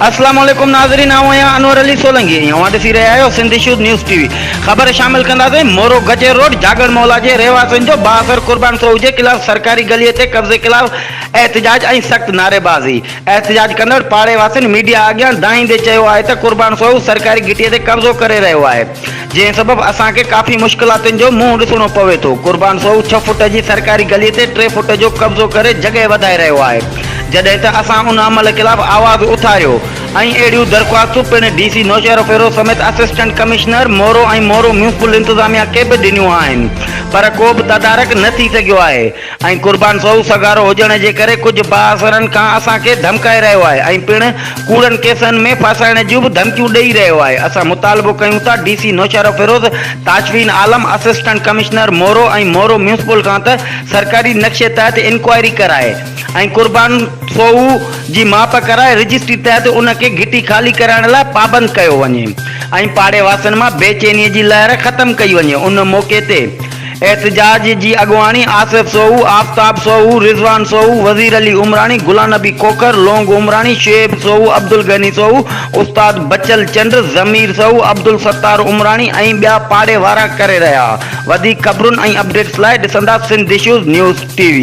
اسلام عليڪم ناظرين آئون آهيان انور علي سولنگي ۽ اوهان ڏسي رهيا آهيو Sindh issues news T V خبر شامل ڪنداسين مورو گچير روڊ جاڳڙ مولا جي رهواسين جو بااثر قربان سوهو جي خلاف سرڪاري گلي تي قبضي خلاف احتجاج ۽ سخت نعريبازي احتجاج ڪندڙ پاڙي واسين ميڊيا اڳيان دانهيندي چيو آهي ته قربان سوهو سرڪاري گهٽي تي قبضو ڪري رهيو آهي جنهن سبب اسان کي ڪافي مشڪلاتن جو منهن ڏسڻو پوي ٿو قربان سوهو ڇهه فوٽ جي سرڪاري گلي تي ٽي فوٽ جو قبضو ڪري جڳهه وڌائي رهيو آهي جڏهن ته اسان ان عمل خلاف آواز اٿاريو ۽ اهڙيون درخواستون پڻ ڊي سي نوشهروفيروز سميت assistant commissioner Moro ۽ Moro municipal انتظاميا کي به ڏنيون آهن پر ڪو به تدارڪ نه ٿي سگهيو آهي ۽ قربان سهو سگهارو هجڻ جي ڪري ڪجهه بااثرن کان اسان کي ڌمڪائي رهيو آهي ۽ پڻ ڪوڙن ڪيسن ۾ ڦاسائڻ جون به ڌمڪيون ڏئي رهيو آهي اسان مطالبو ڪيون ٿا D C Naushahro Feroze Tashfeen Alam assistant commissioner Moro ۽ Moro municipal کان ته سرڪاري نقشي تحت انڪوائري ڪرائي ۽ قربان سوهو جي ماپ ڪرائي رجسٽري تحت ان کي گهٽي خالي ڪرائڻ لاء پابند ڪيو وڃي ۽ پاڙي واسين مان بي چيني جي لهر ختم ڪئي وڃي ان موقعي تي احتجاج جي اڳواڻي آصف سوهو، آفتاب سوهو، رضوان سوهو، وزير علي عمراڻي، غلام نبي کوکر، لونگ عمراڻي، شعيب سوهو، عبدالغني سوهو، استاد بچل چنڊ، ضمير سوهو، عبدالستار عمراڻي ۽ ٻيا پاڙي وارا ڪري رهيا. وڌيڪ خبرن ۽ اپڊيٽس لاء ڏسندا Sindh issues news T V.